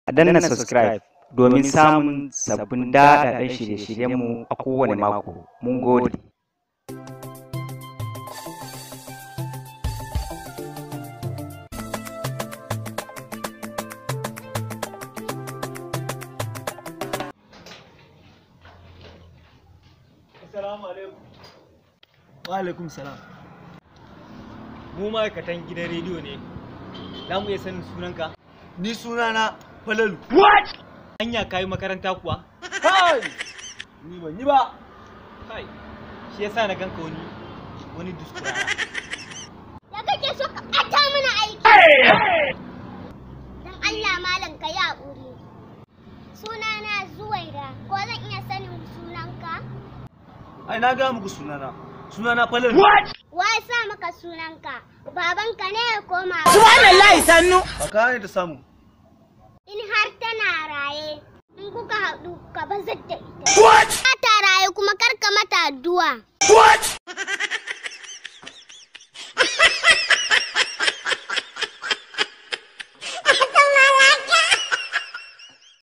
A danna subscribe domin samun sabbin daɗaɗɗen shirye-shiryenmu a kowane mako. Mun gode. Assalamu alaikum. Wa alaikum salam. Mu ma'aikatan gidan rediyo ne. Za mu iya sanin sunanka? Ni sunana Falalu. Anya ka yi makaranta kuwa? Kai! Ni ban yi ba. Kai. Shi yasa na ganka wani duskurara. Da kake so ka ɓata mana aiki. Don Allah malam ka yi haƙuri. Sunana Zuwaira, ko zan iya sanin sunanka? Ai na ga muku sunana. Sunana Falalu. Wa ya sa maka sunanka? Babanka ne ya koma. Ba ka ne ta samu. In har tana raye, in kuka haɗu ka bazar da ita. What? Ta raye kuma kar ka mata addu'a.